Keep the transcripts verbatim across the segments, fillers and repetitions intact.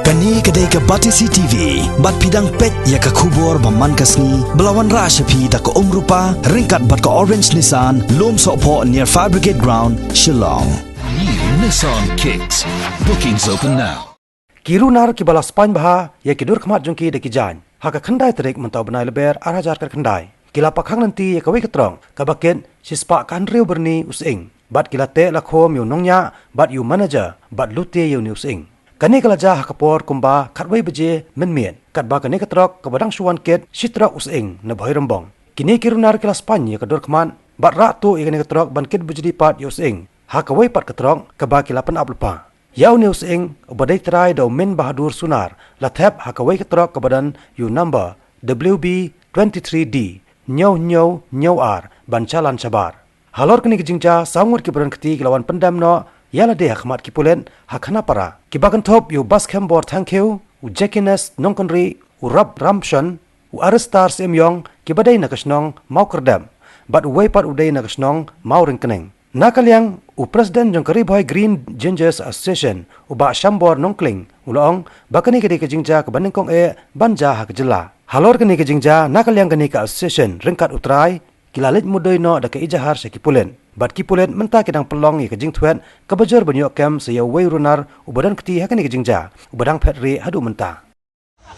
Kane ka dei ka Batesi T V, bad phi dang peit ïa ka khubor ba man ka sngi, ba la wanrah sha phi da ka Umrupa, ryngkat bad ka Orange Nissan, Lumsohphoh near Fire Brigade Ground, Shillong. New Nissan Kicks. Bookings open now. Ki runar kiba la spain bha ïa ki dur khmat jong ki da ki jaiñ, ha ka khyndai tarik mynta u bnai Lber ar hajar khatkhyndai, ki la pakhang lynti ïa kawei ka trok kaba kit shispah khathynriew byrni u sying, bad ki la teh lakhum ïa u nongñiah bad ïa u manager bad lute ïa une u sying. Kane ka la jia ha ka por kumba khatwei baje mynmiet, katba kane ka trok kaba dang shu wan kit shi trok u sying na Bhoirymbong. Kine ki runar ki la spain ïa ka dur khmat bad rah tuh ïa kane ka trok ban kit bujli pat ïa u sying ha kawei pat ka trok kaba ki la pynap lypa. Ïa une u sying uba dei trai da u Min Bahadur Sunar la thep ha kawei ka trok kaba don ïa u number W B twenty-three D hynñiew hynñiew hynñiew ar ban chalan shabar. Halor kane ka jingjia, saw ngut kiba don kti ki la wan pyndem noh ïa lade ha khmat ki pulit ha Khanapara. Kiba kynthup ïa u Baskhembor Thangkhiew, u Jackiness Nongkynrih, u Rap Ramshon, u Aristar Syiemïong, kiba dei na ka shnong Mawkyrdep, bad uwei pat u dei na ka shnong Mawryngkneng. Na ka liang u President jong ka Ri Bhoi Green Gingers Association, u Bah Shambor Nongkling, u la ong ba kane ka dei ka jingjia kaba nyngkong eh ban jia ha ka jylla. Halor kane ka jingjia, na ka liang kane ka association ryngkat u trai, ki la leit mudui noh da ka ejahar sha ki pulit. Bad ki pulit mynta ki dang pynlong ïa ka jingthwet kaba jur ban ïoh kem sa ïa uwei u runar uba don kti ha kane ka jingjia, uba dang phet rieh haduh mynta.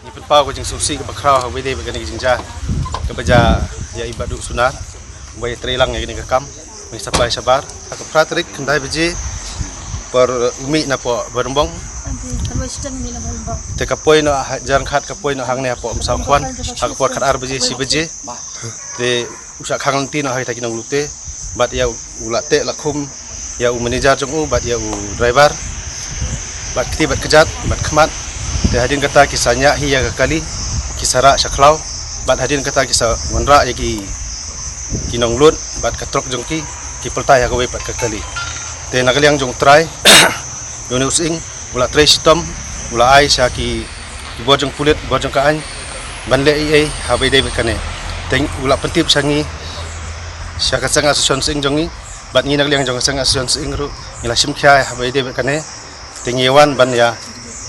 Ngi pynpaw ka jingsngewsih kaba khraw ha kaba ïadei bad kane ka jingjia kaba jia ïa i Bahadur Sunar, uba ïatrei lang ïa kane ka kam, uba ïa supply shabar. Ha ka phra tarik khyndai baje por, uh, u mih napoh Bhoirymbong. Te ka poi noh ha Jaiñtia, ka poi noh hangne hapoh Umsawkhwan ha ka por khatar baje, shi baje. Te u shah khang lynti noh ha kita ki nonglute, bad ïa u la teh lakhum ïa u manager jong u bad ïa u driver, bad kti bad kjat bad khmat. Te hadien kata ki sa ñiah hi ïa ka kali, ki sa rah sha khlaw, bad hadien kata ki sa wanrah ïa ki, ki nonglut bad ka trok jong ki, ki pyltai ha kawei pat ka kali. Te na ka liang jong u trai, ïa une u sying, u la trei shitom, u la ai sha ki, ki bor jong pulit, bor jong ka aiñ ban leh ei ei ha kaba ïadei bad kane. Te u la pyntip sha ngi, sha ka seng association sying jong ngi, bad ngi na ka liang jong ka seng association sying ruh ngi la shim khia ha kaba ïadei bad kane. Te ngi wan ban ïa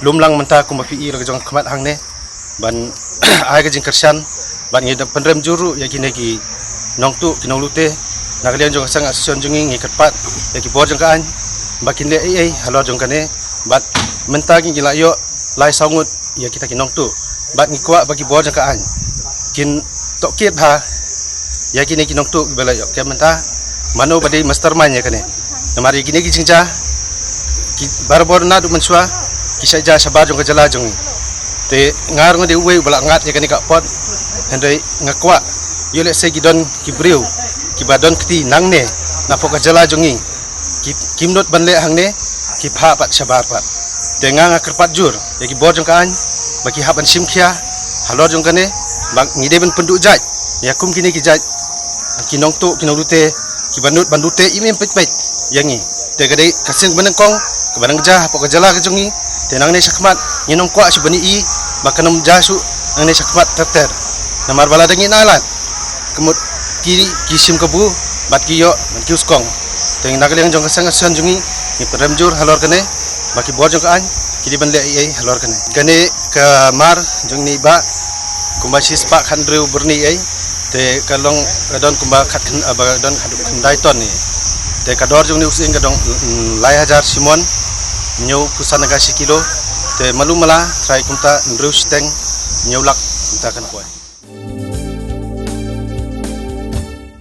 lum lang mynta kumba phi i la ka jong ka khmat hangne ban ai ka jingkyrshan, bad ngi da pynrem jur ruh ïa kine ki nongtuh ki nonglute. Na ka liang jong ka seng association jong ngi, ngi kyrpad ïa ki bor jong ka aiñ ba kin leh ei ei halor jong kane, bad mynta ngi la ïoh lai saw ngut ïa kita ki nongtuh, bad ngi kwah ba ki bor jong ka aiñ kin tohkit bha ïa kine ki nongtuh kiba la ïoh kem mynta, mano ba dei mastermind ïa kane. Namar ïa kine ki jingjia ki barabor naduh mynshuwa ki shah jia shabar jong ka jylla jong ngi. Te nga ruh nga dei uwei uba la ngat ïa kane ka pud, hynrei nga kwah ïoh lehse ki don ki briew kiba don kti nangne napoh ka jylla jong ngi, ki, kim nud ban leh hangne, ki phah pat shabar pat. Te nga, nga kyrpad jur ïa ki bor jong ka aiñ ba ki hap ban shim khia halor jong kane, ba ngi dei ban pynduh jait ïa kum kine ki jait ki nongtuh ki nonglute kiba nud ban lute im im peit peit ïa ngi. Te ka dei ka sien ba nyngkong kaba nang jia hapoh ka jylla ka jong ngi. Te nangne shakhmat ngin ym kwah shuh ban ïohi ba kan ym jia shuh nangne shakhmat ter ter. Namar ba lada ngin ailad, ka mut ki, ki shim kabu bad ki ïoh ban kiew skong. Te na ka liang jong ka seng association jong ngi, ngi pynrem jur halor kane ba ki bor jong ka aiñ ki dei ban leh ei ei halor kane. Kane ka mar jong ine i bah kumba shispah khathynriew byrni ei. Te ka long, ka don kumba khat khyn-, ah, ba don haduh khyndai ton ne. Te ka dor jong une u sying ka don, mm, lai hajar shimon, hynñiewphew san tyngka shi kilo. Te malu mala trai kumta hynriew shiteng hynñiew lak kumta kan poi.